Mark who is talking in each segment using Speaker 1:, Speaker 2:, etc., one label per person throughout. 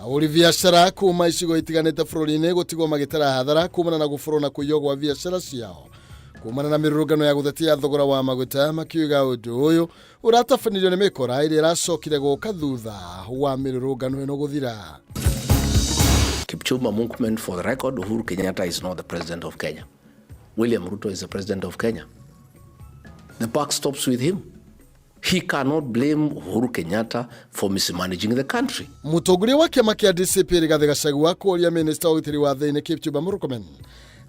Speaker 1: Ahũri biacara kuma icigo itiganĩte bũrũri-inĩ gũtigwo magĩtara hathara kumana na gũbũrwo na kũiywo gwa biacara ciao kumana na mĩrũrũngano ya gũtetia thogora wa maguta, makiuga ũndũ ũyũ ũratabanirio nĩ mĩkora ĩrĩa ĩracokire gũka thutha wa mĩrũrũngano ĩno gũthira.
Speaker 2: Kipchumba Murkomen, for the record, Uhuru Kenyatta is not the president of Kenya. William Ruto is the president of Kenya. The buck stops with him. He cannot blame Uhuru Kenyatta for mismanaging the country.
Speaker 1: Mũtongoria wa kĩama kĩa DCP Rigathĩ Gachagua kũũria minista wa ũgitĩri wa thĩinĩ Kipchumba Murkomen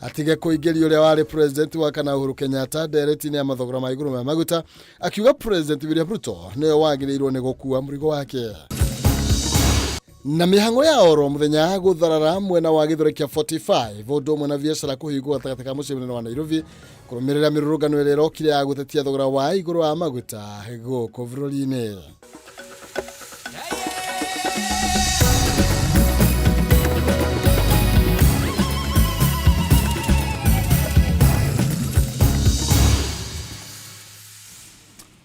Speaker 1: atige kũingĩria ũrĩa warĩ president wa kana Uhuru Kenyatta ndereti-inĩ ya mathogora ma igũrũ ma maguta, akiuga President William Ruto nĩwe wagĩrĩirwo nĩ gũkua mũrigo wake. Na mĩhang'o ya oro mũthenya gũtharara mwena wa gĩthũre kĩa 45 ũndũ ũmwe na biacara kũhingwo gatagatĩ ka mũciĩ mũnene wa Nairobi kũrũmĩrĩra mĩrũrũngano ĩrĩa ĩrokire ya gũtetia thogora wa igũrũ wa maguta gũkũ bũrũri-inĩ.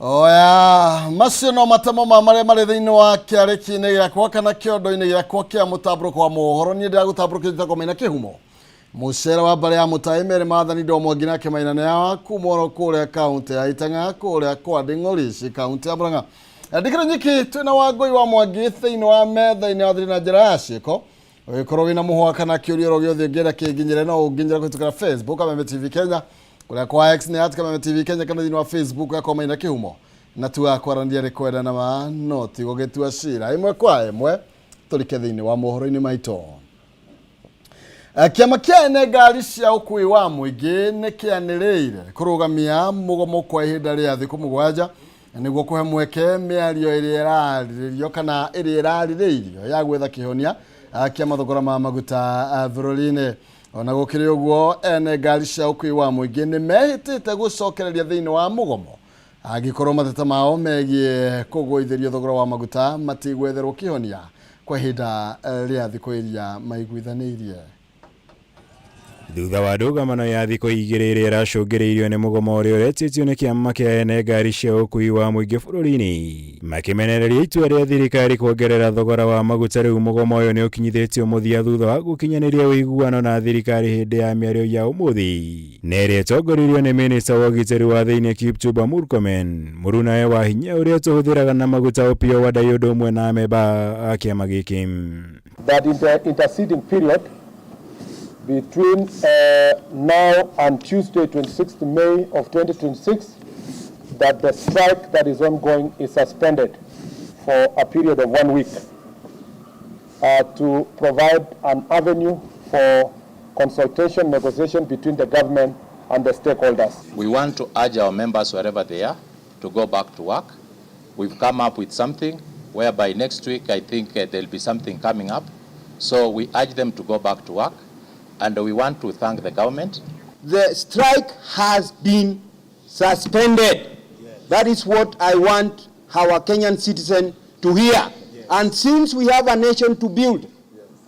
Speaker 1: Oya, macio no matemo ma marĩa marĩ thĩinĩ wa kĩarĩki-inĩ gĩakwa kana kĩondo-inĩ gĩakwa kĩa mũtambũrũko wa mohoro. Niĩ ndĩragũtambũrũkĩria njĩtagwo Maina Kĩhumo, mũcere wa mbarĩ ya mũtaĩ merĩ maathani ndo mwangi nake Maina nĩ ya kuma oro kũrĩa kaũntĩ ya Itang'a kũrĩa kwa Nding'orici kaũntĩ ya Murang'a. Ndikĩrĩ nyiki, twĩna Wangũi wa Mwangi thĩinĩ wa metha-inĩ ya thiri na njĩra ya ciĩko. Ũgĩkorwo wĩna mũhwa kana kĩũria oro gĩothe ũngĩenda kĩnginyĩre, no ũnginyĩre kũhĩtũkĩra Facebook Kameme TV Kenya, kũrĩa kwa X nĩ @KamemeTV Kenya, kana thĩinĩ wa Facebook yakwa Maina Kĩhumo. Na tugaga kwaranĩria nĩ kwendana ma no ti gũgĩtua cira. Ĩmwe kwa ĩmwe tũrike thĩinĩ wa mohoro-inĩ maitũ. Kĩama kĩa ene ngari cia ũkui wa mũingĩ nĩ kĩanĩrĩire kũrũgamia mũgomo kwa ihinda rĩa thikũ 7 nĩguo kũhe mweke mĩario ĩrĩa ĩrarĩrĩrio kana ĩrĩa ĩrarĩrĩirio ya gwetha kĩhonia kĩa mathogora ma maguta bũrũri-inĩ. Ona gũkĩrĩ ũguo, ene ngari cia ũkui wa mũingĩ nĩ mehĩtĩte gũcokereria thĩinĩ wa mũgomo angĩkorwo mateta mao megiĩ kũgũithĩrio thogora wa maguta matigwetherwo kĩhonia kwa ihinda rĩa thikũ iria maiguithanĩirie.
Speaker 3: Thutha wa ndũgamano ya thikũ 2 ĩrĩa ĩracũngĩrĩirio nĩ mũgomo ũrĩa ũretĩtio nĩ kĩama kĩa ene ngari cia ũkui wa mũingĩ bũrũri-inĩ, makĩmenereria itua rĩa thirikari kuongerera thogora wa maguta, rĩu mũgomo ũyũ nĩ ũkinyithĩtio mũthia thutha wa gũkinyanĩria ũiguano na thirikari hĩndĩ ya mĩario ya ũmũthĩ na ĩrĩa ĩtongoririo nĩ minista wa ũgitĩri wa thĩinĩ Kipchumba Murkomen, mũrunawe wa hinya ũrĩa tũhũthĩraga na maguta Opiyo Wandayi ũndũ ũmwe na amemba a kĩama gĩkĩ.
Speaker 4: That in the interceding period between now and Tuesday 26th May of 2026, that the strike that is ongoing is suspended for a period of 1 week to provide an avenue for consultation, negotiation between the government and the stakeholders.
Speaker 5: We want to urge our members wherever they are to go back to work. We've come up with something whereby next week I think there'll be something coming up. So we urge them to go back to work, and we want to thank the government.
Speaker 6: The strike has been suspended. Yes. That is what I want our Kenyan citizen to hear. Yes. And since we have a nation to build, yes,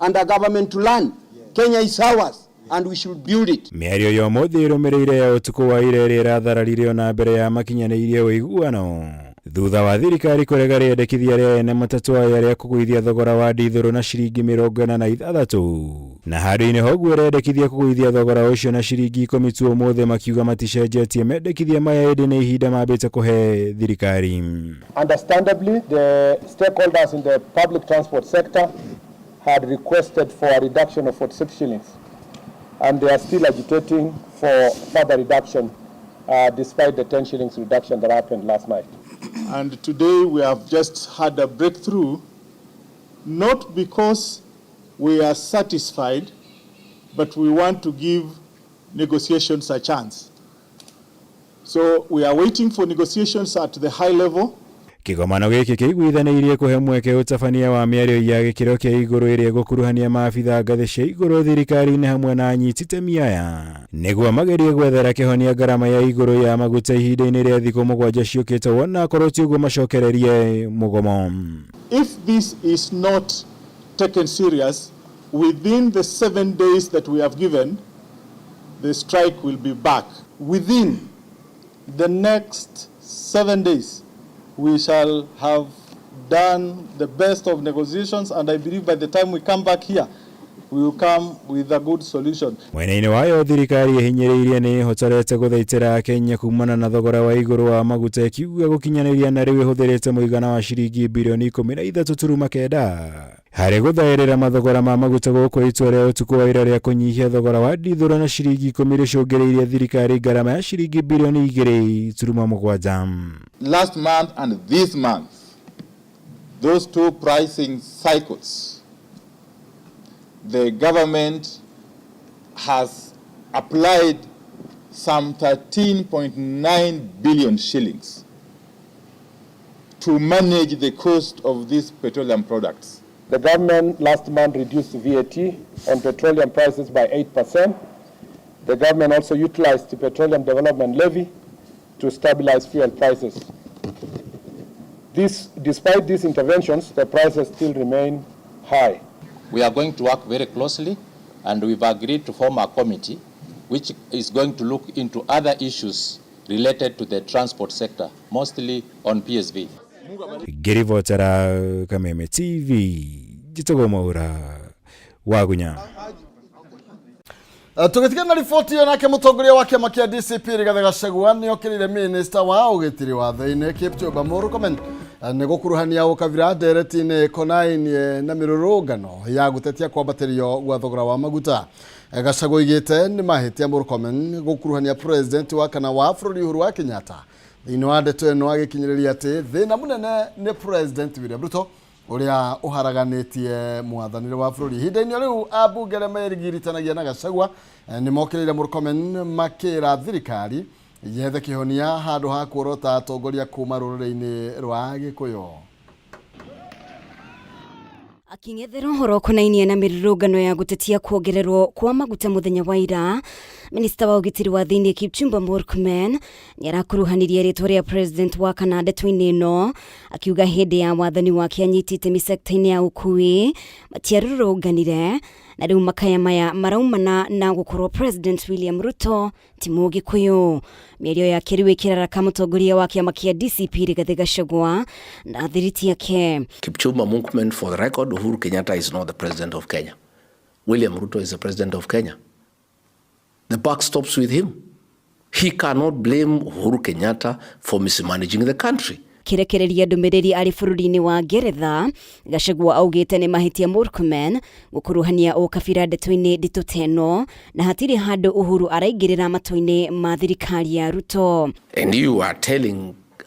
Speaker 6: and a government to learn, yes, Kenya is ours and we should build it.
Speaker 3: Mĩario ya ũmũthĩ ĩrũmĩrĩire ya ũtukũ wa ira ĩrĩa ĩrathararirio na mbere ya makinyanĩirie ũiguano thutha wa thirikari kũrega rĩendekithia rĩa ene matatũ aya rĩa kũgũithia thogora wa ndithũrũ na ciringi 46 na handũ-inĩ ho ũguo ĩrendekithia kũgũithia thogora ũcio na ciringi 10 tu ũmũthĩ, makiuga maticenjetie mendekithia maya ĩndĩ nĩ ihinda mambĩte kũhe thirikari.
Speaker 4: Understandably, the stakeholders in the public transport sector had requested for a reduction of 46 shillings, and they are still agitating for further reduction despite the 10 shillings reduction that happened last night.
Speaker 7: And today we have just had a breakthrough, not because we are satisfied, but we want to give negotiations a chance. So we are waiting for negotiations at the high level.
Speaker 3: Kĩgomano gĩkĩ kĩiguithanĩirie kũhe mweke ũtabania wa mĩario ya gĩkĩro kĩa igũrũ ĩrĩa ĩgũkuruhania maabitha ngathĩ cia igũrũ thirikari-inĩ hamwe na anyiti itemi aya nĩguo magerie gwethera kĩhonia ngarama ya igũrũ ya maguta ihinda-inĩ rĩa thikũ 7 ciũkĩte, wona akorwo ti ũguo macokererie mũgomo.
Speaker 7: If this is not taken serious, within the 7 days that we have given, the strike will be back.
Speaker 8: Within the next 7 days, we shall have
Speaker 7: done the best of negotiations, and I believe by the time we come back here, we will come with a good solution.
Speaker 3: Mwena-inĩ wayo thirikari ĩhinyĩrĩirie nĩ ĩhotorete gũthaitĩra Kenya kumana na thogora wa igũrũ wa maguta ĩkiuga gũkinyanĩria na rĩu ĩhũthĩrĩte mũigana wa ciringi birioni 13.9 harĩ gũthaĩrĩra mathogora ma maguta gũkũ itua rĩa ũtukũ wa ira rĩa kũnyihia thogora wa ndithũro na ciringi 10 rĩcũngĩrĩirie thirikari ngarama ya ciringi birioni 2.7.
Speaker 8: Last month and this month, those two pricing cycles, the government has applied some 13.9 billion shillings to manage the cost of these petroleum products.
Speaker 4: The government last month reduced VAT on petroleum prices by 8%. The government also utilized the petroleum development levy to stabilize fuel prices. Despite these interventions, the prices still remain high.
Speaker 5: We are going to work very closely, and we've agreed to form a committee which is going to look into other issues related to the transport sector, mostly on PSV.
Speaker 3: Ngĩribotera Kameme TV njĩtagwo Mwaura Wagunya.
Speaker 1: Tũgĩtigana na riboti ĩyo, nake mũtongoria wa kĩama kĩa DCP Rigathĩ Gachagua nĩ okĩrĩire minista wa ũgitĩri wa thĩinĩ Kipchumba Murkomen nĩ gũkuruhania ũkabira ndereti-inĩ ĩkonainie na mĩrũrũngano ya gũtetia kwambatĩrio gwa thogora wa maguta. Gachagua oigĩte nĩ mahĩtia Murkomen gũkuruhania president wa kana wa bũrũri Uhuru wa Kenyatta thĩinĩ wa ndeto ĩno, agĩkinyĩrĩria atĩ thĩna mũnene nĩ President William Ruto ũrĩa ũharaganĩtie mwathanĩre wa bũrũri. Ihinda-inĩ rĩu ambunge arĩa merigitanagia na Gachagua nĩ mokĩrĩire Murkomen makĩra thirikari yethe kĩhonia handũ ha kuorota atongoria kuma rũrĩrĩ-inĩ rwa Gĩkũyũ.
Speaker 9: Aking'ethera ũhoro ũkonainie na mĩrũrũngano ya gũtetia kuongererwo kwa maguta mũthenya wa ira, minista wa ũgitĩri wa thĩinĩ Kipchumba Murkomen nĩ arakuruhanirie rĩtwa rĩa president wa kana ndeto-inĩ ĩno, akiuga hĩndĩ ya wathani wake anyiti itemi sekta-inĩ ya ũkui matiarũrũnganire na rĩu makaya maya maraumana na gũkorwo President William Ruto ti Mũgĩkũyũ. Mĩario yake rĩu ĩkĩraraka mũtongoria wa kĩama kĩa DCP Rigathĩ Gachagua na thiriti yake.
Speaker 2: Kipchumba Murkomen, for the record, Uhuru Kenyatta is not the president of Kenya. William Ruto is the president of Kenya. The buck stops with him. He cannot blame Uhuru Kenyatta for mismanaging the country.
Speaker 9: Kĩrekereria ndũmĩrĩri arĩ bũrũri-inĩ wa Ngeretha, Gachagua augĩte nĩ mahĩtia Murkomen gũkuruhania ũkabira ndeto-inĩ nditũ ta ĩno na hatirĩ handũ Uhuru araingĩrĩra matua-inĩ ma thirikari ya Ruto.
Speaker 2: And you are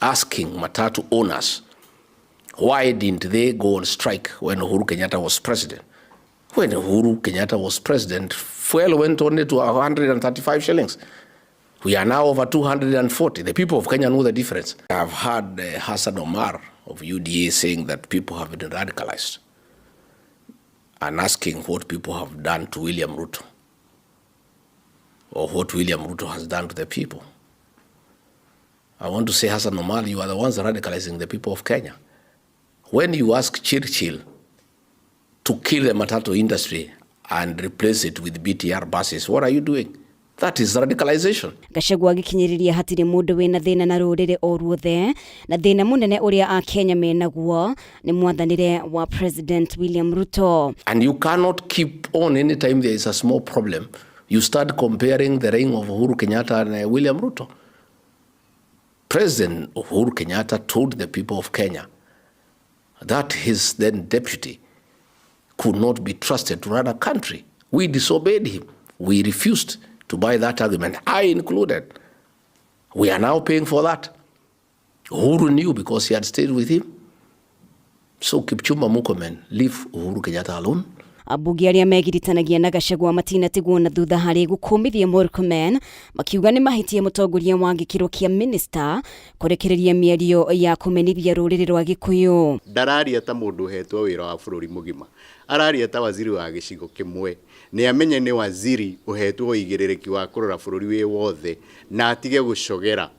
Speaker 2: asking Matatu owners, why didn't they go on strike when Uhuru Kenyatta was president? When Uhuru Kenyatta was president, fuel went only to 135 shillings. We are now over 240. The people of Kenya know the difference. I've heard Hassan Omar of UDA saying that people have been radicalized and asking what people have done to William Ruto or what William Ruto has done to the people. I want to say, Hassan Omar, you are the ones radicalizing the people of Kenya. When you ask Churchill to kill the matatu industry and replace it with BTR buses, what are you doing? That is radicalization.
Speaker 9: Gachagua agĩkinyĩrĩria hatirĩ mũndũ wĩna thĩna na rũrĩrĩ o ruothe na thĩna mũnene ũrĩa akenya menaguo nĩ mwathanĩre wa President William Ruto.
Speaker 2: And you cannot keep on anytime there is a small problem. You start comparing the reign of Uhuru Kenyatta and William Ruto. President Uhuru Kenyatta told the people of Kenya that his then deputy could not be trusted to run a country. We disobeyed him. We refused to buy that argument, I included. We are now paying for that. Uhuru knew because he had stayed with him. So Kipchumba Murkomen, leave Uhuru Kenyatta alone.
Speaker 9: Ambunge arĩa megiritanagia na Gachagua matinatigwo na thutha harĩ gũkũmithia Murkomen, makiuga nĩ mahĩtia mũtongoria wa gĩkĩro kĩa minista kũrekereria mĩario ya kũmenithia rũrĩrĩ rwa Gĩkũyũ.
Speaker 10: Ndararia ta mũndũ ũhetwo wĩra wa bũrũri mũgima, araria ta waziri wa gĩcigo kĩmwe. Nĩ amenye nĩ waziri ũhetwo ũigĩrĩrĩki wa kũrora bũrũri wĩ wothe na atige gũcogera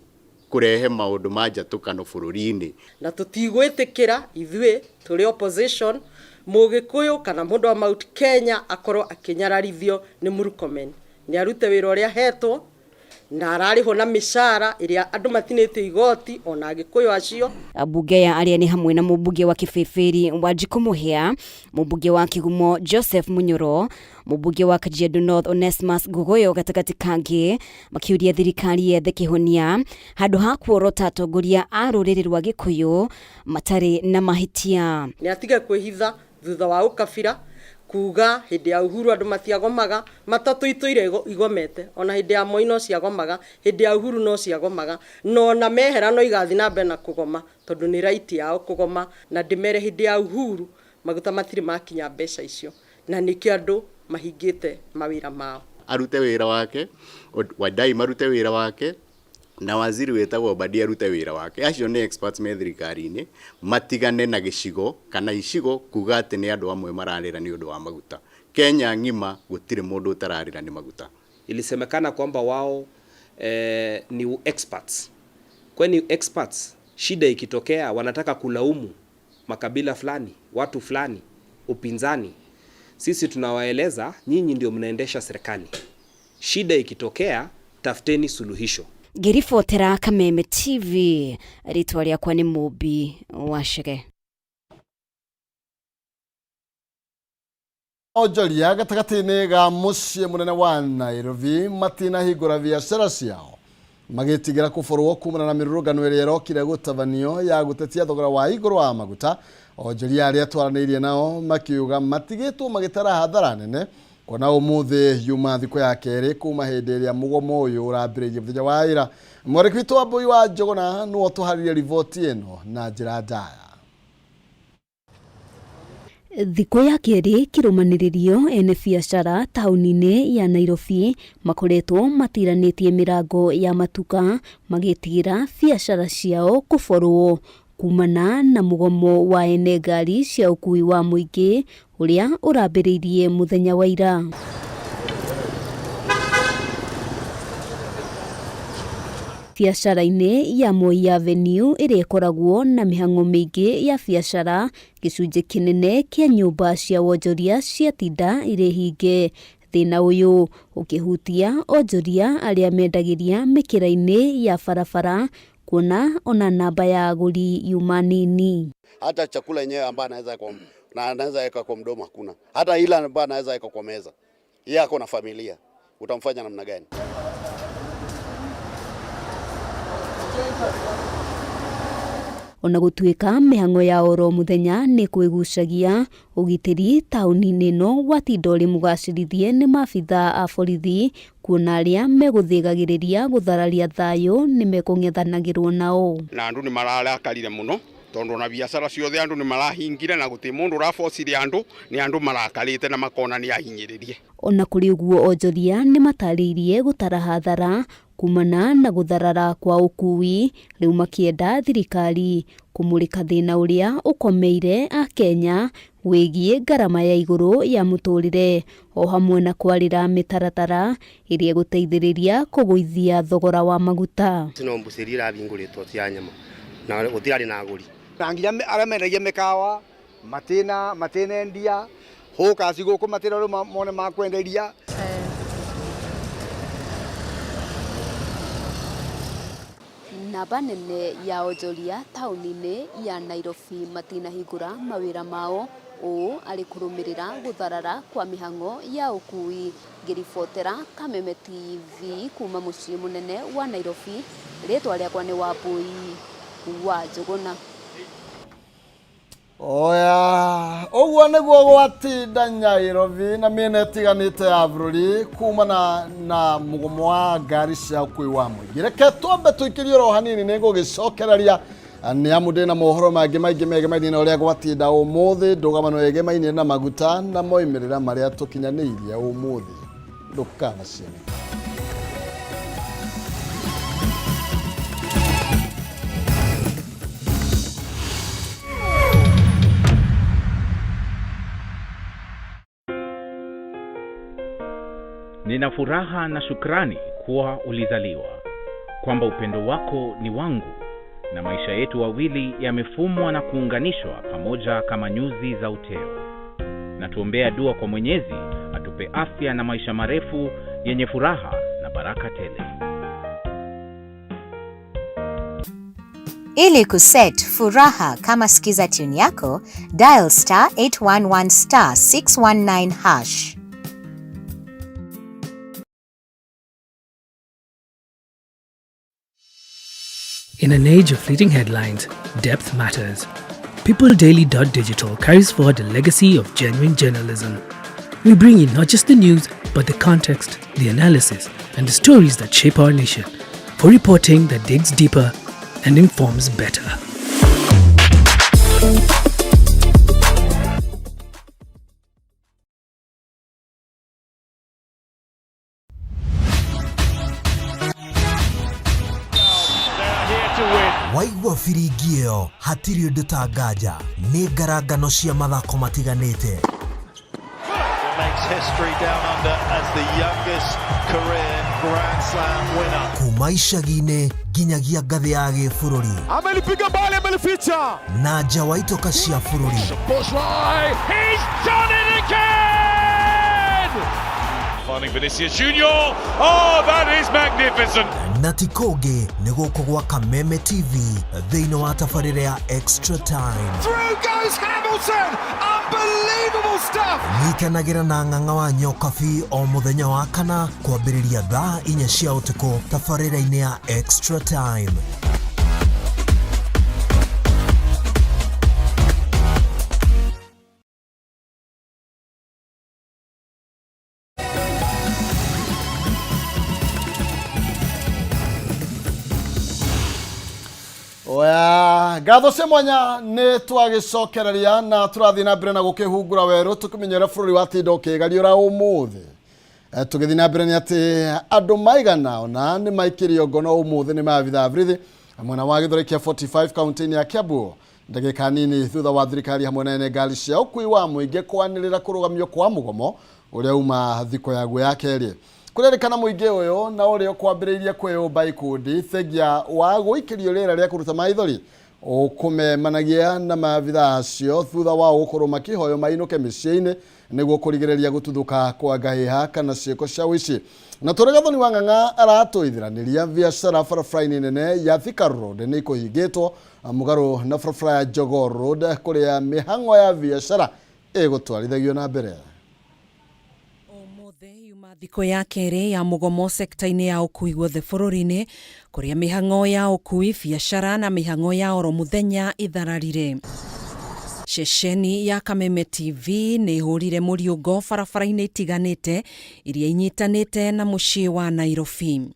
Speaker 10: kũrehe maũndũ ma njatũkano bũrũri-inĩ.
Speaker 11: Na tũtigwĩtĩkĩra ithuĩ tũrĩ opposition Mũgĩkũyũ kana mũndũ wa Mount Kenya akorwo akĩnyararithio nĩ Murkomen. Nĩ arute wĩra ũrĩa ahetwo Na ararĩhwo na mĩcara ĩrĩa andũ matinĩtio igoti ona Agĩkũyũ acio.
Speaker 9: Ambunge ya arĩa nĩ hamwe na mũmbunge wa Kĩbĩbĩri Wanjikũ Mũhĩa, mũmbunge wa Kĩgumo Joseph Munyoro, mũmbunge wa Kajiado North Onesmus Ngogoyo gatagatĩ kangĩ, makĩũria thirikari yethe kĩhonia handũ ha kuorota atongoria a rũrĩrĩ rwa Gĩkũyũ matarĩ na mahĩtia.
Speaker 11: Nĩ atige kwĩhitha thutha wa ũkabira kuga hĩndĩ ya Uhuru andũ matiagomaga, matatũ itũire igomete, ona hĩndĩ ya Moi no ciagomaga, hĩndĩ ya Uhuru no ciagomaga, no na mehera no igathiĩ na mbere na kũgoma tondũ nĩ right yao kũgoma. Na ndĩmere hĩndĩ ya Uhuru maguta matirĩ makinya mbeca icio, na nĩkĩo andũ mahingĩte mawĩra mao.
Speaker 10: Arute wĩra wake, Wadai marute wĩra wake, na waziri wĩtagwo Mbadi arute wĩra wake. Acio nĩ experts me thirikari-inĩ, matigane na gĩcigo kana icigo kuga atĩ nĩ andũ amwe mararĩra nĩ ũndũ wa maguta. Kenya ng'ima gũtirĩ mũndũ ũtararĩra nĩ maguta.
Speaker 12: Ilisemekana kwamba wao ni experts. Kwani experts, shida ikitokea wanataka kulaumu makabila fulani, watu fulani, upinzani. Sisi tunawaeleza nyinyi ndio mnaendesha serikali. Shida ikitokea tafuteni suluhisho.
Speaker 9: Ngĩribotera Kameme TV, rĩtwa rĩakwa nĩ Mũmbi wa Chege.
Speaker 1: Onjoria gatagatĩ-inĩ ga mũciĩ mũnene wa Nairobi matinahingũra biacara ciao magĩtigĩra kũborwo kumana na mĩrũrũngano ĩrĩa ĩrokire gũtabanio ya gũtetia thogora wa igũrũ wa maguta. Onjoria arĩa twaranĩirie nao makiuga matigĩtwo magĩtara hathara nene kuona ũmũthĩ yuma thikũ ya kerĩ kuma hĩndĩ ĩrĩa mũgomo ũyũ ũrambĩrĩirie mũthenya wa ira. Mwarĩki witũ wa Mbui wa Njũgũna nĩwe ũtũharĩrie riboti ĩno na njĩra ndaya.
Speaker 13: Thikũ ya kerĩ kĩrũmanĩrĩrio ene biacara taũni-inĩ ya Nairobi makoretwo matiranĩtie mĩrango ya matuka magĩtigĩra biacara ciao kũborwo kumana na mũgomo wa ene ngari cia ũkuui wa mũingĩ ũrĩa ũrambĩrĩirie mũthenya wa ira. Biacara-inĩ ya Moi Avenue ĩrĩa ĩkoragwo na mĩhang'o mĩingĩ ya biacara, gĩcunjĩ kĩnene kĩa nyũmba cia wonjoria ciatinda irĩ hinge. Thĩna ũyũ ũkĩhutia onjoria arĩa mendagĩria mĩkĩra-inĩ ya barabara kuona ona namba ya agũri yuma nini.
Speaker 14: Hata chakula yenyewe ambayo anaweza kwa na anaweza weka kwa mdomo hakuna. Hata ile ambayo anaweza weka kwa meza. Yeye ako na familia. Utamfanya namna gani?
Speaker 13: Ona gũtuĩka mĩhang'o ya oro mũthenya nĩ kwĩgucagia, ũgitĩri taũni-inĩ ĩno watinda ũrĩ mũgacĩrithie nĩ maabithaa a borithi kuona arĩa megũthĩgagĩrĩria gũthararia thayũ nĩ mekũng'ethanagĩrwo nao.
Speaker 15: Na andũ nĩ mararakarire mũno tondũ ona biacara ciothe andũ nĩ marahingire na gũtirĩ mũndũ ũrabocire andũ, nĩ andũ marakarĩte na makona nĩ ahinyĩrĩrie.
Speaker 13: Ona kũrĩ ũguo onjoria nĩ matarĩirie gũtara hathara kumana na gũtharara kwa ũkuui, rĩu makĩenda thirikari kũmũrĩka thĩna ũrĩa ũkomeire Akenya wĩgiĩ ngarama ya igũrũ ya mũtũrĩre o hamwe na kwarĩra mĩtaratara ĩrĩa ĩgũteithĩrĩria kũgũithia thogora wa maguta.
Speaker 16: Cino mbucĩri irahingũrĩtwo cia nyama na gũtirarĩ na agũri
Speaker 17: na nginya arĩa mendagia mĩkawa matinendia hũkaci gũkũ matira rĩu mone makwenderia.
Speaker 13: Namba nene ya onjoria taũni-inĩ ya Nairobi matinahingũra mawĩra mao ũũ arĩ kũrũmĩrĩra gũtharara kwa mĩhang'o ya ũkuui. Ngĩribotera Kameme TV kuma mũciĩ mũnene wa Nairobi, rĩtwa rĩakwa nĩ Wambui wa Njũgũna.
Speaker 1: Oya, ũguo nĩguo gwatinda Nairobi na mĩena ĩtiganĩte ya bũrũri kumana na mũgomo wa ngari cia ũkuui wa mũingĩ. Reke twambe tũikĩrie oro hanini nĩ ngũgĩcokereria nĩ amu ndĩna mohoro mangĩ maingĩ megemainie na ũrĩa gwatinda ũmũthĩ, ndũgamano ĩgemainie na maguta na moimĩrĩra marĩa tũkinyanĩirie ũmũthĩ. Ndũkanaciene.
Speaker 18: Nina furaha na shukrani kuwa ulizaliwa, kwamba upendo wako ni wangu na maisha yetu wawili yamefumwa na kuunganishwa pamoja kama nyuzi za uteo. Na tuombea dua kwa Mwenyezi atupe afya na maisha marefu yenye furaha na baraka tele.
Speaker 19: Ili kuset furaha kama skiza tune yako, dial star 811 star 619 hash.
Speaker 20: In an age of fleeting headlines, depth matters. PeopleDaily.digital carries forward a legacy of genuine journalism. We bring you not just the news, but the context, the analysis, and the stories that shape our nation. For reporting that digs deeper and informs better.
Speaker 21: Waigua biringi ĩyo hatirĩ ũndũ ta nganja nĩ ngarangano cia mathako matiganĩte.
Speaker 22: Makes history down under as the youngest career Grand Slam winner.
Speaker 21: Kuma icagi-inĩ nginyagia ngathĩ ya gĩbũrũri.
Speaker 22: Amelipiga mbali, amelificha.
Speaker 21: Na nja wa itoka cia bũrũri.
Speaker 23: Bushrai, he's done it again!
Speaker 24: Finding Vinicius Junior. Oh, that is magnificent.
Speaker 21: Na ti kũngĩ nĩ gũkũ gwa Kameme TV thĩinĩ wa tabarĩra ya Extra Time.
Speaker 22: Through goes Hamilton! Unbelievable stuff!
Speaker 21: Nyitanagĩra na ng'ang'a wa Nyokabi o mũthenya wa kana kwambĩrĩria thaa 4 cia ũtukũ tabarĩra-inĩ ya Extra Time.
Speaker 1: Oya, ngatho cia mwanya nĩ twagĩcokereria na tũrathiĩ na mbere na gũkĩhungura werũ tũkĩmenya ũrĩa bũrũri watinda ũkĩgariũra ũmũthĩ. Tũgĩthiĩ na mbere nĩ atĩ andũ maigana ona nĩ maikĩrio ngono ũmũthĩ nĩ maabithaa borithi mwena wa Gĩthũrai kĩa 45 kaunti-inĩ ya Kiambu ndagĩka nini thutha wa thirikari hamwe na ene ngari cia ũkui wa mũingĩ kwanĩrĩra kũrũgamio kwa mũgomo ũrĩa uma thikũ yaguo ya kerĩ. Kũrerĩkana mũingĩ ũyũ na ũrĩa ũkwambĩrĩirie kwĩyũmba ikundi thengia wa gũikĩrio rĩera rĩa kũruta maithori ũkũmemanagia na maabithaa acio thutha wao gũkorwo makĩhoywo mainũke mĩciĩ-inĩ nĩguo kũrigĩrĩria gũtuthũka kwa ngahĩha kana ciĩko cia ũici. Na tũrĩ Gathoni wa Ng'ang'a aratũithĩranĩria biacara barabara-inĩ nene ya Thika Road nĩ ikũhingĩtwo mũgarũ na barabara ya Jogoo Road kũrĩa mĩhang'o ya biacara ĩgũtwarithagio na mbere.
Speaker 25: Thikũ ya kerĩ ya mũgomo sekta-inĩ ya ũkui guothe bũrũri-inĩ kũrĩa mĩhang'o ya ũkui, biacara na mĩhang'o ya oro mũthenya ĩthararire. Ceceni ya Kameme TV nĩ ĩhũrire mũriũngo barabara-inĩ itiganĩte iria inyitanĩte na mũciĩ wa Nairobi.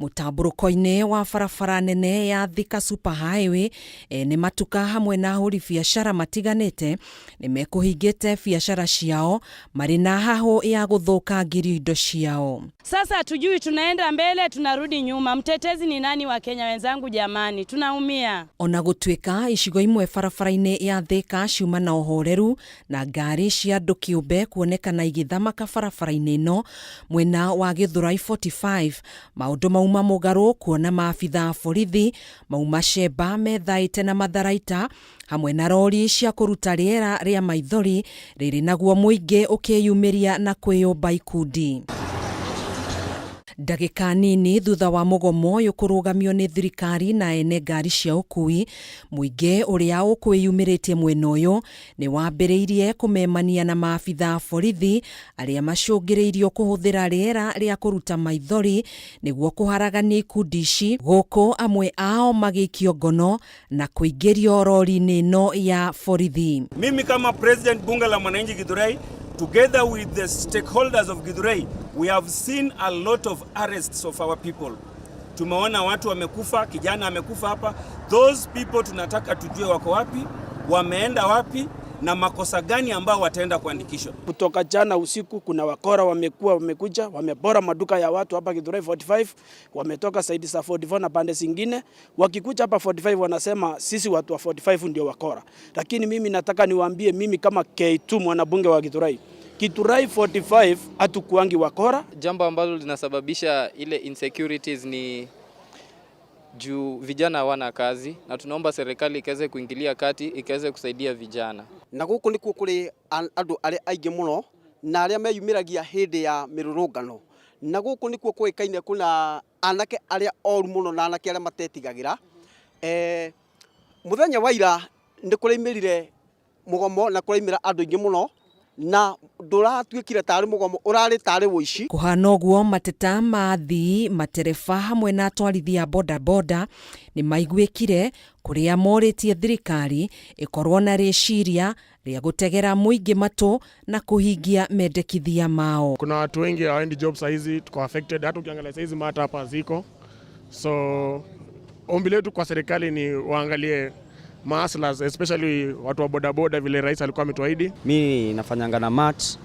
Speaker 25: Mũtambũrũko-inĩ wa barabara nene ya Thika Super Highway ene matuka hamwe na ahũri biacara matiganĩte nĩ mekũhingĩte biacara ciao marĩ na hahũ ya gũthũkangĩrio indo ciao.
Speaker 26: Sasa hatujui tunaenda mbele tunarudi nyuma, mtetezi ni nani wa Kenya wenzangu? Jamani, tunaumia.
Speaker 25: Ona gũtuĩka icigo imwe barabara-inĩ ya Thika ciuma na ũhoreru na ngari cia andũ kĩũmbe kuonekana igĩthamaka barabara-inĩ ĩno mwena wa Gĩthũrai 45 maũndũ mauma mũgarũ kuona maabithaa a borithi mauma cemba methaĩte na matharaita hamwe na rori cia kũruta rĩera rĩa maithori rĩrĩ naguo mũingĩ ũkĩyumĩria na kwĩyũmba ikundi. Ndagĩka nini thutha wa mũgomo ũyũ kũrũgamio nĩ thirikari na ene ngari cia ũkui, mũingĩ ũrĩa ũkwĩyumĩrĩtie mwena ũyũ nĩ wambĩrĩirie kũmemania na maabithaa a borithi arĩa macũngĩrĩirio kũhũthĩra rĩera rĩa kũruta maithori nĩguo kũharagania ikundi ici, gũkũ amwe ao magĩikio ngono na kũingĩrio rori-inĩ ĩno ya borithi.
Speaker 27: Mimi kama president bunge la mwananchi Githurai, together with the stakeholders of Githurai, we have seen a lot of arrests of our people. Tumeona watu wamekufa, kijana amekufa hapa. Those people tunataka tujue wako wapi, wameenda wapi na makosa gani ambao wataenda kuandikishwa.
Speaker 28: Kutoka jana usiku kuna wakora wamekuwa wamekuja, wamebora maduka ya watu hapa Githurai 45, wametoka saidi za 44 na pande zingine. Wakikuja hapa 45 wanasema sisi watu wa 45 ndio wakora. Lakini mimi nataka niwaambie, mimi kama K2 mwanabunge wa Githurai, Githurai 45 hatukuangi wakora.
Speaker 29: Jambo ambalo linasababisha ile insecurities ni juu vijana hawana kazi, na tunaomba serikali ikaweze kuingilia kati, ikaweze kusaidia vijana.
Speaker 30: Na gũkũ nĩkuo kũrĩ andũ arĩa aingĩ mũno na arĩa meyumĩragia hĩndĩ ya mĩrũrũngano, na gũkũ nĩkuo kũĩkaine kuna anake arĩa oru mũno na anake arĩa matetigagĩra. Muthenya wa ira nĩ kũraimĩrire mũgomo na kũraimĩra andũ aingĩ mũno na ndũratuĩkire tarĩ mũgomo, ũrarĩ tarĩ wũici.
Speaker 25: Kũhana ũguo, mateta ma athii, matereba hamwe na atwarithia a bodaboda nĩ maiguĩkire kũrĩa morĩtie thirikari ĩkorwo na rĩciria rĩa gũtegera mũingĩ matũ na kũhingia mendekithia mao.
Speaker 2: Kuna watu wengi hawaendi job sahizi, tuko affected. Hata ukiangalia sahizi mata hapa ziko. So ombi letu kwa serikali ni waangalie mahustlers, especially watu wa bodaboda vile rais alikuwa ametuahidi.
Speaker 3: Mi nafanyanga na mat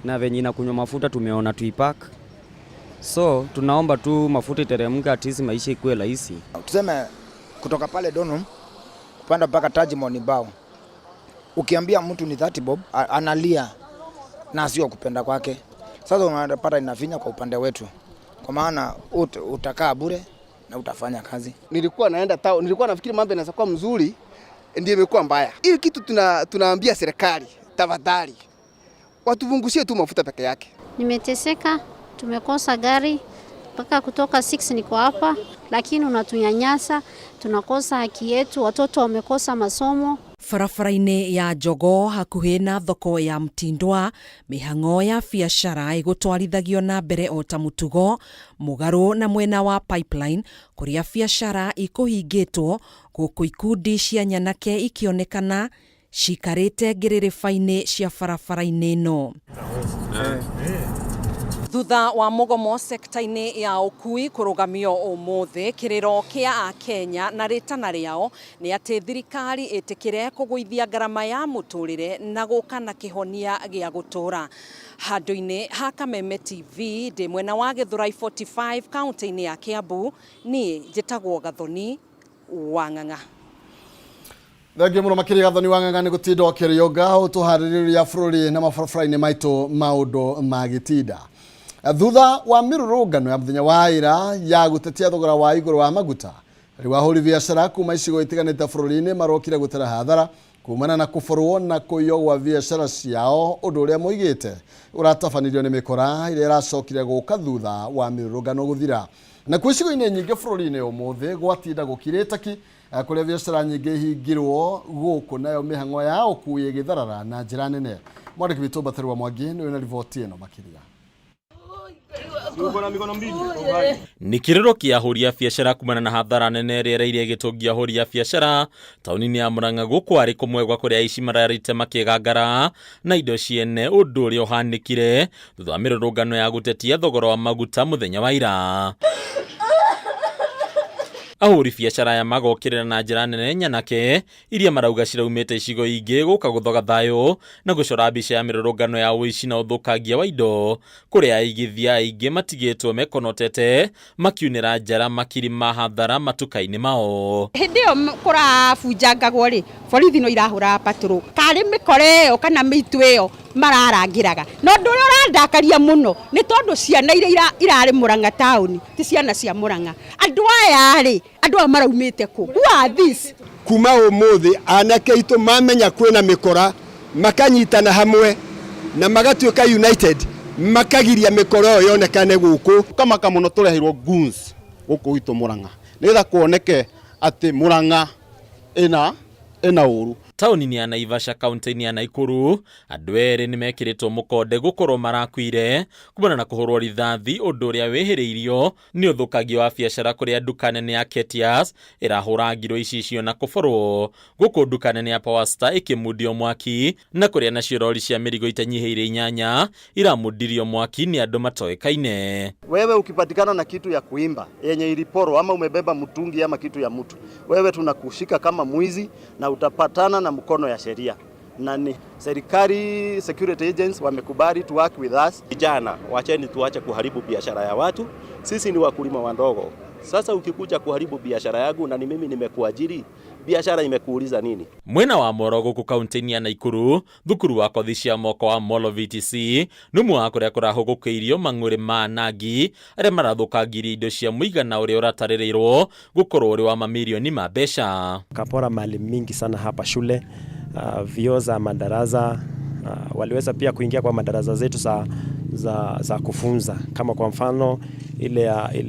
Speaker 3: na venye inakunywa mafuta tumeona tuipak, so tunaomba tu mafuta iteremke, at least maisha ikuwe rahisi.
Speaker 4: Tuseme kutoka pale Donholm kupanda mpaka Tajimon ni bao. Ukiambia mtu ni 30 bob analia na sio kupenda kwake. Sasa unapata inafinya kwa upande wetu, kwa maana utakaa bure na utafanya kazi.
Speaker 5: Nilikuwa naenda tao, nilikuwa nafikiri mambo yanaweza kuwa mzuri, ndio imekuwa mbaya. Hii kitu tunaambia serikali, tafadhali watupunguzie tu mafuta peke yake.
Speaker 6: Nimeteseka, tumekosa gari mpaka kutoka 6 niko hapa, lakini unatunyanyasa, tunakosa haki yetu, watoto wamekosa masomo.
Speaker 25: Barabara-inĩ ya Jogoo hakuhĩ na thoko ya Mtindwa, mĩhang'o ya biacara ĩgũtwarithagio na mbere o ta mũtugo, mũgarũ na mwena wa Pipeline kũrĩa biacara ikũhingĩtwo, gũkũ ikundi cia nyanake ikĩonekana cikarĩte ngĩrĩrĩba-inĩ cia barabara-inĩ ĩno. Thutha wa mũgomo sekta-inĩ ya ũkui kũrũgamio ũmũthĩ, kĩrĩro kĩa Akenya na rĩtana rĩao nĩ atĩ thirikari ĩtĩkĩre kũgũithia ngarama ya mũtũrĩre na gũka na kĩhonia gĩa gũtũra. Handũ-inĩ ha Kameme TV ndĩ mwena wa Gĩthũrai 45 kaunti-inĩ ya Kiambu, niĩ njĩtagwo Gathoni wa Ng'ang'a.
Speaker 1: Thengiũ mũno makĩria Gathoni wa Ng'ang'a nĩ gũtinda ũkĩrĩũnga ũtũharĩrĩria bũrũri na mabarabara-inĩ maitũ maũndũ ma gĩtinda. Thutha wa mĩrũrũngano ya mũthenya wa ira ya gũtetia thogora wa igũrũ wa maguta, rĩu ahũri biacara kuma icigo itiganĩte bũrũri-inĩ marokire gũtara hathara kumana na kũborwo na kũiywo gwa biacara ciao, ũndũ ũrĩa moigĩte ũratabanirio nĩ mĩkora ĩrĩa ĩracokire gũka thutha wa mĩrũrũngano gũthira. Na kwĩ icigo-inĩ nyingĩ bũrũri-inĩ ũmũthĩ gwatinda gũkirĩte ki, kũrĩa biacara nyingĩ ihingirwo gũkũ nayo mĩhang'o ya ũkui ĩgĩtharara na njĩra nene. Mwandĩki witũ Baterwa Mwangi nĩwe na riboti ĩno makĩria.
Speaker 7: Nĩ kĩrĩro kĩa ahũri a biacara kumana na hathara nene ĩrĩa ĩraire ĩgĩtũngia ahũri a biacara taũni-inĩ ya Murang'a, gũkũ arĩ kũmwe gwa kũrĩa aici mararĩte makĩgangara na indo ciene, ũndũ ũrĩa ũhanĩkire thutha wa mĩrũrũngano ya gũtetia thogora wa maguta mũthenya wa ira. Ahũri biacara aya magokĩrĩra na njĩra nene nyanake iria marauga ciraumĩte icigo ingĩ gũka gũthoga thayũ na gũcora mbica ya mĩrũrũngano ya ũici na ũthũkangia wa indo, kũrĩa aigithia aingĩ matigĩtwo mekonotete makiunĩra njara makiri ma hathara matuka-inĩ mao.
Speaker 8: Hĩndĩ ĩyo kũrabunjangagwo rĩ, borithi no irahũra patrol, karĩ mĩkora ĩyo kana mĩitũ ĩyo mararangĩraga. Na ũndũ ũrĩa ũrandakaria mũno nĩ tondũ ciana iria irarĩ Murang'a taũni ti ciana cia Murang'a. Andũ aya rĩ, andũ aya maraumĩte kũ? Who are these?
Speaker 10: Kuma ũmũthĩ anake aitũ mamenya kwĩna mĩkora makanyitana hamwe na magatuĩka united, makagiria mĩkora ĩyo yonekane gũkũ.
Speaker 11: Kamaka mũno tũreheirwo goons gũkũ gwitũ Murang'a nĩgetha kuoneke atĩ Murang'a ĩna ũru.
Speaker 7: Taũni-inĩ ya Naivasha kaunti-inĩ ya Nakuru, andũ erĩ nĩmekĩrĩtwo mũkonde gũkorwo marakuire kumana na kũhũrwo rithathi, ũndũ ũrĩa wĩhĩrĩirio nĩ ũthũkangia wa biacara kũrĩa nduka nene ya Ketias ĩrahũrangirwo icicio na kũborwo, gũkũ nduka nene ya Power Star ĩkĩmundio mwaki, na kũrĩa nacio rori cia mĩrigo itanyihĩire 8 iramundirio mwaki nĩ andũ matoĩkaine.
Speaker 12: Wewe ukipatikana na kitu ya kuimba yenye iliporwa ama umebeba mtungi ama kitu ya mtu, wewe tunakushika kama mwizi na utapatana na mkono ya sheria. Na ni serikali security agents wamekubali to work with us.
Speaker 31: Vijana, wacheni tuache kuharibu biashara ya watu. Sisi ni wakulima wadogo. Sasa ukikuja kuharibu biashara yangu na ni mimi nimekuajiri, biashara imekuuliza nini?
Speaker 7: Mwena wa Moro gũkũ kaunti-inĩ ya Nakuru, thukuru wa kothi cia moko wa Molo VTC nĩ ũmwe wa kũrĩa kũrahũgũkĩirio mang'ũrĩ ma anangi arĩa marathũkangirie indo cia mũigana ũrĩa ũratarĩrĩirwo gũkorwo ũrĩ wa mamirioni ma mbeca.
Speaker 32: Kapora mali mingi sana hapa shule, vioo za madarasa, waliweza pia kuingia kwa madarasa zetu za kufunza, kama kwa mfano ile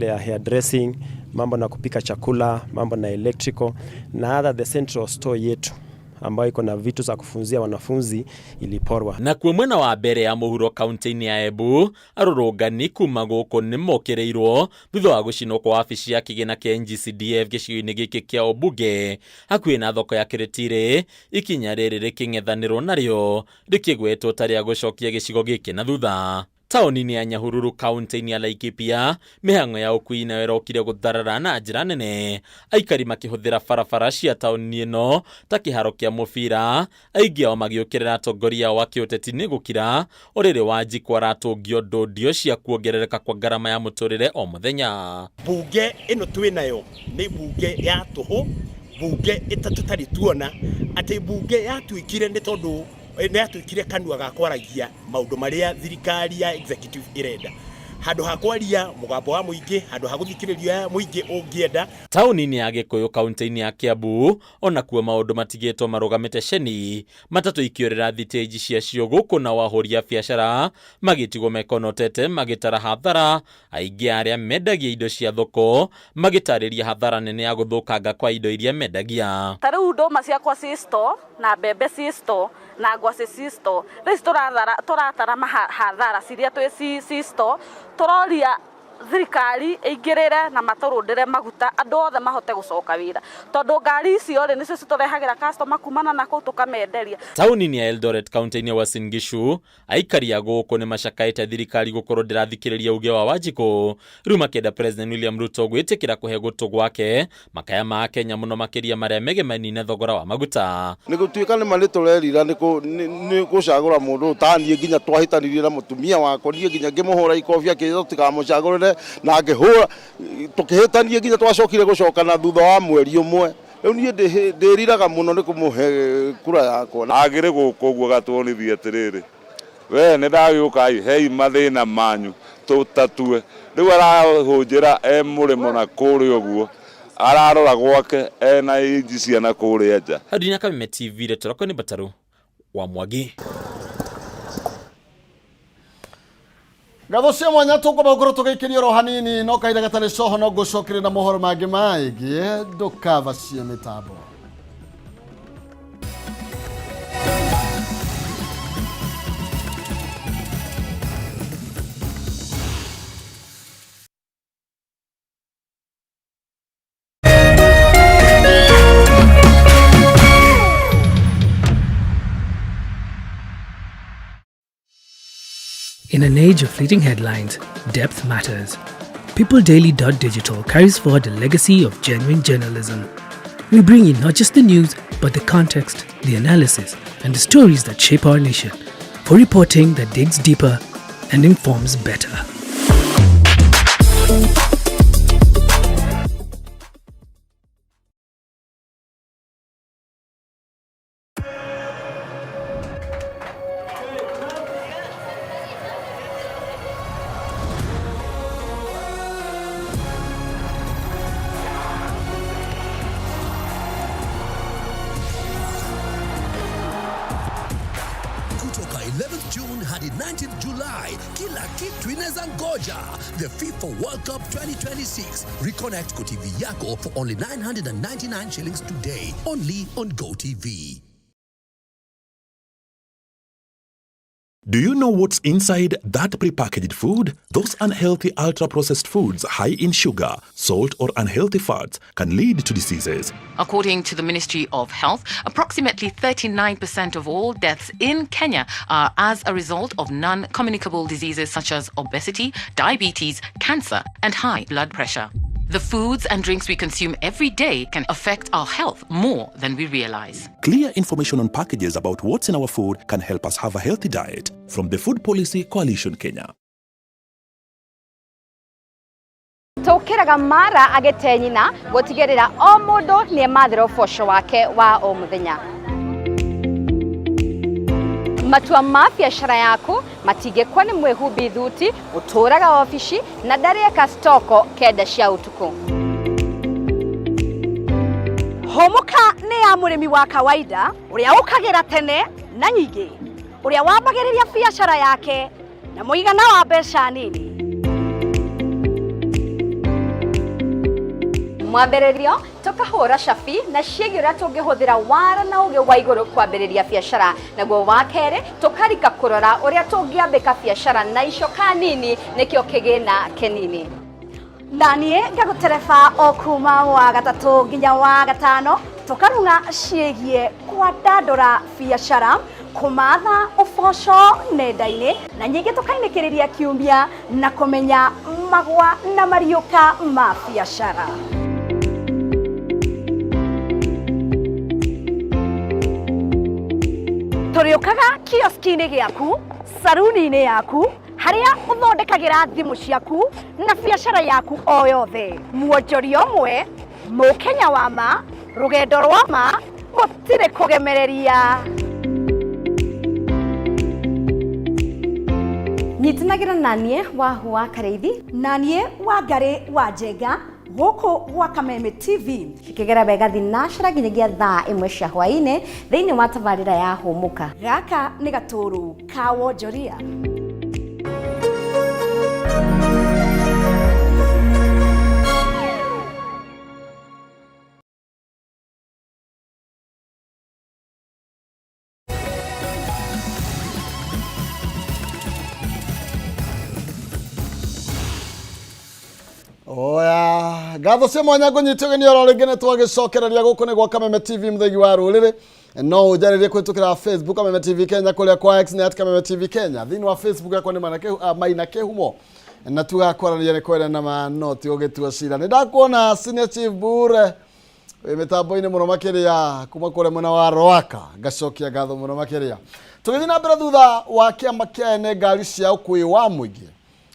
Speaker 32: ya hairdressing mambo na kupika chakula, mambo na electrical na hata the central store yetu ambayo iko na vitu za kufunzia wanafunzi iliporwa.
Speaker 7: Nakuo mwena wa mbere ya mũhuro kaunti-inĩ ya Embu arũrũngani kuma gũkũ nĩmokĩrĩirwo thutha wa gũcinwo kwa wabici ya kĩgĩna kĩa NGCDF gĩcigo-inĩ gĩkĩ kĩa ũmbunge hakuhĩ na thoko ya Kĩrĩtirĩ. Ikinya rĩrĩ rĩkĩng'ethanĩrwo narĩo rĩkĩgwetwo ta rĩa gũcokia gĩcigo gĩkĩ na thutha. Taũni-inĩ ya Nyahururu kaunti-inĩ ya Laikipia mĩhang'o ya ũkui nayo ĩrokire gũtharara na njĩra nene, aikari makĩhũthĩra barabara cia taũni ĩno ta kĩharo kĩa mũbira, aingĩ ao magĩũkĩrĩra atongoria ao a kĩũteti nĩ gũkira o rĩrĩ Wanjikũ aratũngio ndũndio cia kuongerereka kwa ngarama ya mũtũrĩre o mũthenya.
Speaker 9: Bunge ĩno twĩ nayo nĩ bunge ya tũhũ, bunge tũtarĩ tuona atĩ bunge yatuĩkire nĩ tondũ nĩ yatuĩkire kanua ga kwaragia maũndũ marĩa thirikari ya executive ĩrenda, handũ ha kwaria mũgambo wa mũingĩ, handũ ha gũthikĩrĩria mũingĩ ũngĩenda.
Speaker 7: Taũni-inĩ ya Gĩkũyũ kaunti-inĩ ya Kiambu onakuo maũndũ matigĩtwo marũgamĩte ceni, matatũ ikĩũrĩra thitĩnji ciacio gũkũ nao ahũri a biacara magĩtigwo mekonotete magĩtara hathara, aingĩ arĩa mendagia indo cia thoko magĩtarĩria hathara nene ya gũthũkanga kwa indo iria mendagia.
Speaker 13: Ta rĩu ndũma ciakwa ci store na mbembe ci store na ngwacĩ ci store, rĩu ici tũratara hathara ciria twĩ ci store, tũroria thirikari ĩingĩrĩre na matũrũndĩre maguta andũ othe mahote gũcoka wĩra, tondũ ngari icio rĩ nĩcio citũrehagĩra customer kumana na kũu tũkamenderia.
Speaker 7: Taũni-inĩ ya Eldoret kaunti-inĩ ya Uasin Gishu aikari a gũkũ nĩ macakaĩte thirikari gũkorwo ndĩrathikĩrĩria uge wa Wanjikũ, rĩu makĩenda President William Ruto gwĩtĩkĩra kũhe gũtũ gwake makaya ma Kenya mũno makĩria marĩa megemainie na thogora wa maguta.
Speaker 11: Nĩ gũtuĩka nĩ ma nĩ tũrerira nĩ gũcagũra mũndũ ũtaniĩ nginya twahĩtanirie na mũtumia wakwa, niĩ nginya ngĩmũhũra ikobia akĩnjĩra tũtikamũcagũrĩre, na ngĩhũra tũkĩhĩtania nginya twacokire gũcokana thutha wa mweri ũmwe. Rĩu niĩ ndĩriraga mũno nĩ kũmũhe kura yakwa.
Speaker 14: Agĩrĩ gũkũ ũguo gatuonithie atĩrĩrĩ, we nĩ ndagĩũka ĩ, hei mathĩna manyu tũtatue. Rĩu arahũnjĩra e mũrĩmo na kũrĩa ũguo, ararora gwake ena inji ciana kũrĩa nja.
Speaker 7: Hau Kameme TV rĩtwa rĩakwa nĩ Mbataru wa Mwangi.
Speaker 1: Ngatho cia mwanya tũkwamba gũkorwo tũgĩikĩrio oro hanini no kahinda gatarĩ coho no ngũcokerie na mohoro mangĩ maingĩ ndũkavacie mĩtambo.
Speaker 15: In an age of fleeting headlines, depth matters. PeopleDaily.digital carries forward the legacy of genuine journalism. We bring you not just the news, but the context, the analysis, and the stories that shape our nation, for reporting that digs deeper and informs better.
Speaker 21: Kutoka 11th June hadi 19th July, kila kitu inaweza ngoja. The FIFA World Cup 2026. Reconnect kwa TV yako for only 999 shillings today, only on GoTV.
Speaker 16: Do you know what's inside that prepackaged food? Those unhealthy ultra-processed foods high in sugar, salt or unhealthy fats can lead to diseases.
Speaker 17: According to the Ministry of Health, approximately 39% of all deaths in Kenya are as a result of non-communicable diseases such as obesity, diabetes, cancer, and high blood pressure. The foods and drinks we consume every day can affect our health more than we realize.
Speaker 16: Clear information on packages about what's in our food can help us have a healthy diet. From the Food Policy Coalition Kenya.
Speaker 18: Tũkĩraga mara agĩte nyina gũtigĩrĩra o mũndũ nĩemathĩra ũboco wake wa o mũthenya. Matua ma biacara yaku matingĩkwo nĩ mwĩhumbi thuti ũtũraga obici na ndarĩeka stoko kenda cia ũtukũ.
Speaker 19: Hũmũka nĩ ya mũrĩmi wa kawaida ũrĩa ũkagĩra tene na nyingĩ, ũrĩa wambagĩrĩria biacara yake na mũigana wa mbeca nini.
Speaker 18: Mwambĩrĩrio tũkahũra cabi na ciĩgiĩ ũrĩa tũngĩhũthĩra wara na ũgĩ wa igũrũ kwambĩrĩria biacara. Naguo wa kerĩ tũkarika kũrora ũrĩa tũngĩambĩka biacara na icoka nini nĩkĩo kĩgĩna kĩnini.
Speaker 19: Na niĩ ngagũtereba o kuma wa gatatũ nginya wa gatano, tũkarung'a ciĩgiĩ kwandandũra biacara, kũmatha ũboco nenda-inĩ, na nyingĩ tũkainĩkĩrĩria kiumia na kũmenya magwa na mariũka ma biacara. Tũrĩũkaga kioski-inĩ gĩaku, saruni-inĩ yaku, harĩa ũthondekagĩra thimũ ciaku na biacara yaku o yothe. Mwonjoria ũmwe, mũkenya wa ma, rũgendo rwa ma, gũtirĩ kũgemereria.
Speaker 18: Nyitanagĩra na niĩ Wahu wa Karĩithi,
Speaker 19: na niĩ Wangarĩ wa Njenga, gũkũ gwa Kameme TV.
Speaker 18: Cikĩgera wega thinacara nginyagia thaa 1 cia hwaĩ-inĩ thĩinĩ wa tabarĩra ya Hũmũka.
Speaker 19: Gaka nĩ gatũrũ ka wonjoria.
Speaker 1: Oya, ngatho cia mwanya ngũnyite ũgeni oro rĩngĩ nĩ twagĩcokereria gũkũ nĩ gwa Kameme TV mũthegi wa rũrĩrĩ. No ũnjarĩrie kũhĩtũkĩra Facebook Kameme TV Kenya, kũrĩa kwa X nĩ at Kameme TV Kenya. Thĩinĩ wa Facebook yakwa nĩ Maina Kĩhumo, na tugakwaranĩria nĩ kwenda na ma no ti ũgĩtua cira. Nĩ ndakuona Senior Chief Bure wĩ mĩtambo-inĩ mũno makĩria kuma kũrĩa mwena wa Rwaka, ngacokia ngatho mũno makĩria. Tũgĩthiĩ na mbere, thutha wa kĩama kĩa ene ngari cia ũkuui wa mũingĩ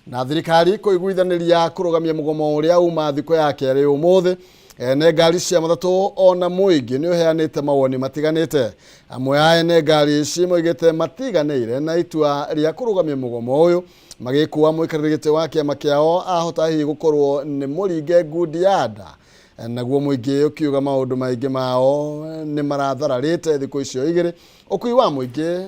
Speaker 1: na thirikari kũiguithanĩria kũrũgamia mũgomo ũrĩa uma thikũ ya kerĩ ũmũthĩ, ene ngari cia matatũ ona mũingĩ nĩ ũheanĩte mawoni matiganĩte. Amwe a ene ngari ici moigĩte matiganĩire na itua rĩa kũrũgamia mũgomo ũyũ, magĩkua mũikarĩri gĩtĩ wa kĩama kĩao ahota hihi gũkorwo nĩ mũringe ngundi ya nda. Naguo mũingĩ ũkiuga maũndũ maingĩ mao nĩ marathararĩte thikũ icio igĩrĩ ũkui wa mũingĩ.